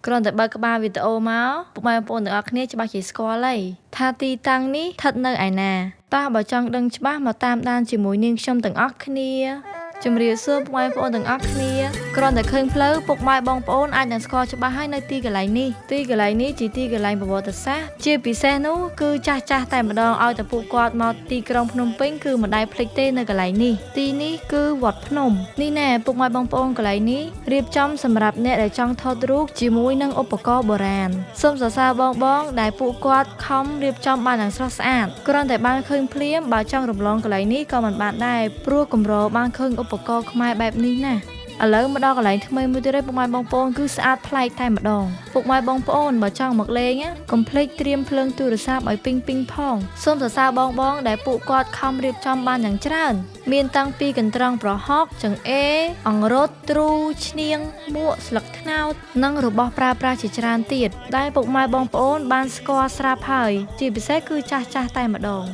គ្រាន់តែបើកក្បាលវីដេអូមកពុកម៉ែបងប្អូនទាំងអស់គ្នាច្បាស់ជាស្គាល់ហើយថាទីតាំងនេះស្ថិតនៅឯណាតោះបើចង់ដឹងច្បាស់មកតាមដានជាមួយនាងខ្ញុំទាំងអស់គ្នាជំរាបសួរពុកម៉ែបងប្អូនទាំងអស់គ្នាគ្រាន់តែឃើញផ្លូវពុកម៉ែបងប្អូនអាចនឹងស្គាល់ច្បាស់ហើយនៅទីកន្លែងនេះទីកន្លែងនេះជាទីកន្លែងប្រវត្តិសាស្ត្រជាពិសេសនោះគឺចាស់ចាស់តែម្ដងឲ្យតែពួកគាត់មកទីក្រុងភ្នំពេញគឺមិនដែលភ្លេចទេនៅកន្លែងនេះទីនេះគឺវត្តភ្នំនេះណែពុកម៉ែបងប្អូនកន្លែងនេះរៀបចំសម្រាប់អ្នកដែលចង់ថតរូបជាមួយនឹងឧបករណ៍បុរាណសូមសរសើរបងបងដែលពួកគាត់ខំរៀបចំបានយ៉ាងស្រស់ស្អាតគ្រាន់តែបានឃើញភ្លាមបើចង់រំលងកន្លែងនេះក៏មិនបានដែរព្រោះកម្របានឃើញឧបករណ៍ខ្មែរបែបនេះណាឥឡូវមកដល់កន្លែងថ្មីមួយទៀតហើយពុកម៉ែបងប្អូនគឺស្អាតប្លែកតែម្ដងពុកម៉ែបងប្អូនបើចង់មកលេងកុំភ្លេចត្រៀមភ្លើងទូរស័ព្ទឲ្យពីងពីងផងសូមសរសើរបងបងដែលពួកគាត់ខំរៀបចំបានយ៉ាងច្រើនមានតាំងពីកន្ត្រងប្រហុកចង្អេរអង្រុតទ្រូឈ្នាងមួកស្លឹកត្នោតនិងរបស់ប្រើប្រាស់ជាច្រើនទៀតដែលពុកម៉ែបងប្អូនបានស្គាល់ស្រាប់ហើយជាពិសេសគឺចាស់ចាស់តែម្ដង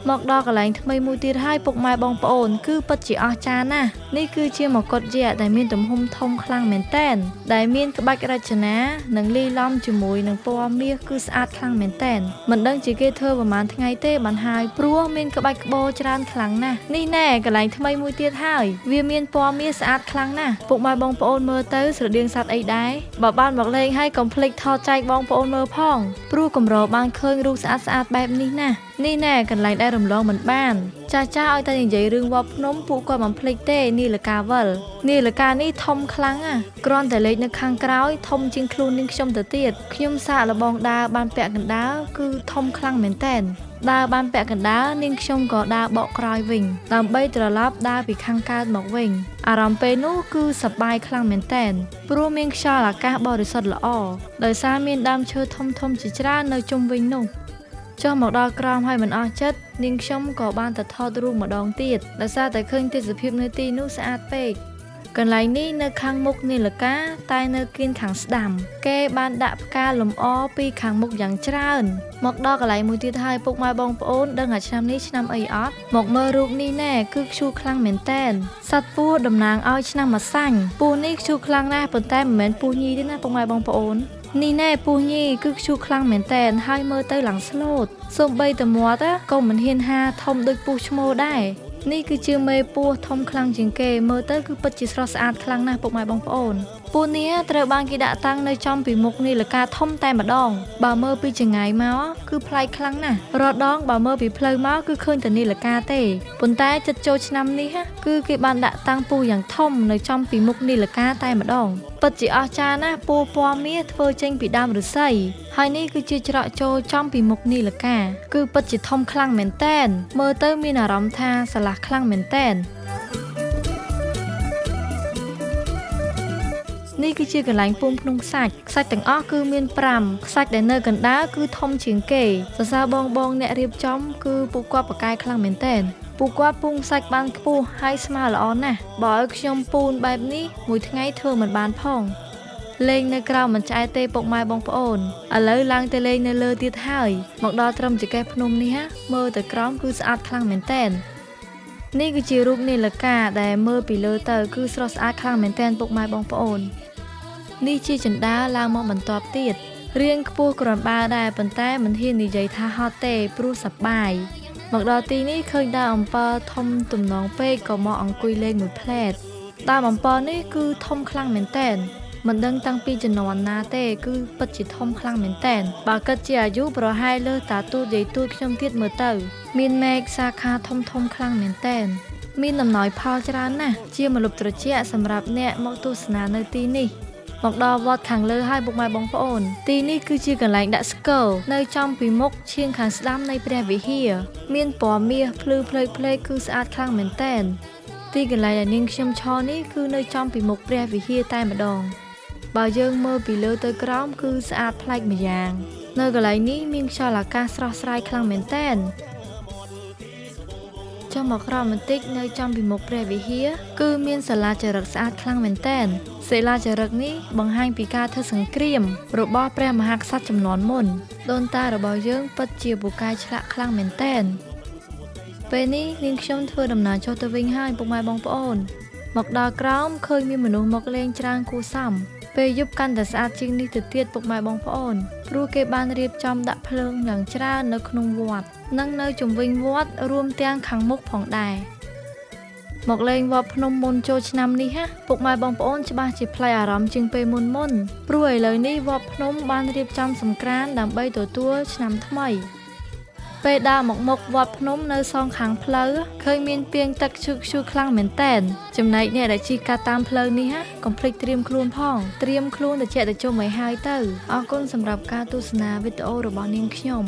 មកដល់កន្លែងថ្មីមួយទៀតហើយពុកម៉ែបងប្អូនគឺពិតជាអស្ចារ្យណាស់នេះគឺជាមកុដយក្សដែលមានទំហំធំខ្លាំងមែនទែនដែលមានក្បាច់រចនានិងលាយឡំជាមួយនឹងពណ៌មាសគឺស្អាតខ្លាំងមែនទែនមិនដឹងជាគេធ្វើប្រហែលថ្ងៃទេបានហើយព្រោះមានក្បាច់ក្បូរច្រើនខ្លាំងណាស់នេះណែកន្លែងថ្មីមួយទៀតហើយវាមានពណ៌មាសស្អាតខ្លាំងណាស់ពុកម៉ែបងប្អូនមើលទៅស្រដៀងសត្វអីដែរបើបានមកលេងហើយកុំភ្លេចថតចែកបងប្អូនមើលផងព្រោះកម្របានឃើញរូបស្អាតស្អាតបែបនេះណាស់នេះណែកន្លែងដែលរំលងមិនបានចាស់ចាស់ឲ្យតែនិយាយរឿងវត្តភ្នំពួកគាត់មិនភ្លេចទេនីលកាវិលនីលកានេះធំខ្លាំងណាស់គ្រាន់តែលេខនៅខាងក្រោយធំជាងខ្លួននាងខ្ញុំទៅទៀតខ្ញុំសាកល្បងដើរបានពាក់កណ្ដាលគឺធំខ្លាំងមែនទែនដើរបានពាក់កណ្ដាលនាងខ្ញុំក៏ដើរបកក្រោយវិញដើម្បីត្រឡប់ដើរពីខាងកើតមកវិញអារម្មណ៍ពេលនោះគឺសប្បាយខ្លាំងមែនទែនព្រោះមានខ្យល់អាកាសបរិសុទ្ធល្អដោយសារមានដើមឈើធំធំជាច្រើននៅជុំវិញនោះចុះមកដល់ក្រោមហើយមិនអស់ចិត្តនាងខ្ញុំក៏បានទៅថតរូបម្ដងទៀតដោយសារតែឃើញទេសភាពនៅទីនោះស្អាតពេកកន្លែងនេះនៅខាងមុខនីលកាតែនៅគៀនខាងស្ដាំគេបានដាក់ផ្កាលម្អពីខាងមុខយ៉ាងច្រើនមកដល់កន្លែងមួយទៀតហើយពុកម៉ែបងប្អូនដឹងថាឆ្នាំនេះឆ្នាំអីអត់មកមើលរូបនេះណែគឺខ្ជូរខ្លាំងមែនតែនសត្វពស់តំណាងឲ្យឆ្នាំម្សាញ់ពស់នេះខ្ជូរខ្លាំងណាស់ប៉ុន្តែមិនមែនពស់ញីទេណាពុកម៉ែបងប្អូននេះណែពស់ញីគឺខ្ជូរខ្លាំងមែនតែនហើយមើលទៅឡើងស្លូតសូម្បីតែមាត់ក៏មិនហ៊ានហាធំដូចពស់ឈ្មោលដែរនេះគឺជាមេពស់ធំខ្លាំងជាងគេមើលទៅគឺពិតជាស្រស់ស្អាតខ្លាំងណាស់ពុកម៉ែបងប្អូនពស់នេះត្រូវបានគេដាក់តាំងនៅចំពីមុខនីលកាធំតែម្ដងបើមើលពីចម្ងាយមកគឺប្លែកខ្លាំងណាស់រាល់ដងបើមើលពីផ្លូវមកគឺឃើញតែនីលកាទេប៉ុន្តែចិត្តចូលឆ្នាំនេះគឺគេបានដាក់តាំងពស់យ៉ាងធំនៅចំពីមុខនីលកាតែម្ដងពិតជាអស្ចារ្យណាស់ពស់ពណ៌មាសធ្វើចេញពីដើមឫស្សីហើយនេះគឺជាច្រកចូលចំពីមុខនីលកាគឺពិតជាធំខ្លាំងមែនតែនមើលទៅមានអារម្មណ៍ថាស្រឡះខ្លាំងមែនតែននេះគឺជាកន្លែងពូនភ្នំខ្សាច់ខ្សាច់ទាំងអស់គឺមាន5ខ្សាច់ដែលនៅកណ្ដាលគឺធំជាងគេសរសើរបងបងអ្នករៀបចំគឺពួកគាត់ប្រកែកខ្លាំងមែនតែនពួកគាត់ពូនខ្សាច់បានខ្ពស់ហើយស្មើល្អណាស់បើឲ្យខ្ញុំពូនបែបនេះមួយថ្ងៃធ្វើមិនបានផងលេងនៅក្រៅមិនឆ្អែតទេពុកម៉ែបងប្អូនឥឡូវឡើងទៅលេងនៅលើទៀតហើយមកដល់ត្រឹមចង្កេះភ្នំនេះមើលទៅក្រោមគឺស្អាតខ្លាំងមែនតែននេះគឺជារូបនីលកាដែលមើលពីលើទៅគឺស្រស់ស្អាតខ្លាំងមែនតែនពុកម៉ែបងប្អូននេះជាចណ្ដាលឡើងមកបន្ទាប់ទៀតរៀងខ្ពស់គ្រាន់បើដែរប៉ុន្តែមិនហ៊ាននិយាយថាហត់ទេព្រោះសប្បាយមកដល់ទីនេះឃើញដើមអំពិលធំទំនងពេកក៏មកអង្គុយលេងមួយផ្លែតដើមអំពិលនេះគឺធំខ្លាំងមែនតែនមិនដឹងតាំងពីជំនាន់ណាទេគឺពិតជាធំខ្លាំងមែនតែនបើគិតជាអាយុប្រហែលលើសតាទូតយាយទូតខ្ញុំទៀតមើលទៅមានមែកសាខាធំធំខ្លាំងមែនតែនមានអំណោយផលច្រើនណាស់ជាម្លប់ត្រជាក់សម្រាប់អ្នកមកទស្សនានៅទីនេះមកដល់វត្តខាងលើហើយពុកម៉ែបងប្អូនទីនេះគឺជាកន្លែងដាក់ស្គរនៅចំពីមុខឈៀងខាងស្ដាំនៃព្រះវិហារមានពណ៌មាសភ្លឺផ្លេកផ្លេកគឺស្អាតខ្លាំងមែនតែនទីកន្លែងដែលនាងខ្ញុំឈរនេះគឺនៅចំពីមុខព្រះវិហារតែម្ដងបើយើងមើលពីលើទៅក្រោមគឺស្អាតប្លែកម្យ៉ាងនៅកន្លែងនេះមានខ្យល់អាកាសស្រស់ស្រាយខ្លាំងមែនតែនចុះមកក្រោមបន្តិចនៅចំពីមុខព្រះវិហារគឺមានសាលាចារឹកស្អាតខ្លាំងមែនតែនសិលាចារឹកនេះបង្ហាញពីការធ្វើសង្គ្រាមរបស់ព្រះមហាក្សត្រជំនាន់មុនដូនតារបស់យើងពិតជាពូកែឆ្លាក់ខ្លាំងមែនតែនពេលនេះនាងខ្ញុំធ្វើដំណើរចុះទៅវិញហើយពុកម៉ែបងប្អូនមកដល់ក្រោមឃើញមានមនុស្សមកលេងច្រើនគួរសម ពេលយប់កាន់តែស្អាតជាងនេះទៅទៀតពុកម៉ែបងប្អូនព្រោះគេបានរៀបចំដាក់ភ្លើងយ៉ាងច្រើននៅក្នុងវត្តនិងនៅជុំវិញវត្តរួមទាំងខាងមុខផងដែរមកលេងវត្តភ្នំមុនចូលឆ្នាំនេះហាពុកម៉ែបងប្អូនច្បាស់ជាប្លែកអារម្មណ៍ជាងពេលមុនមុនព្រោះឥឡូវនេះវត្តភ្នំបានរៀបចំសង្ក្រាន្តដើម្បីទទួលឆ្នាំថ្មីពេលដើរមកមុខវត្តភ្នំនៅសងខាងផ្លូវឃើញមានពាងទឹកឈឺឈឺខ្លាំងមែនតែនចំណែកអ្នកដែលជិះកាត់តាមផ្លូវនេះហាកុំភ្លេចត្រៀមខ្លួនផងត្រៀមខ្លួនត្រជាក់ត្រជុំឲ្យហើយទៅអរគុណសម្រាប់ការទស្សនាវីដេអូរបស់នាងខ្ញុំ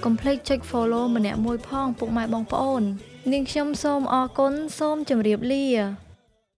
កុំភ្លេចចុច follow ម្នាក់មួយផងពុកម៉ែបងប្អូននាងខ្ញុំសូមអរគុណសូមជម្រាបលា។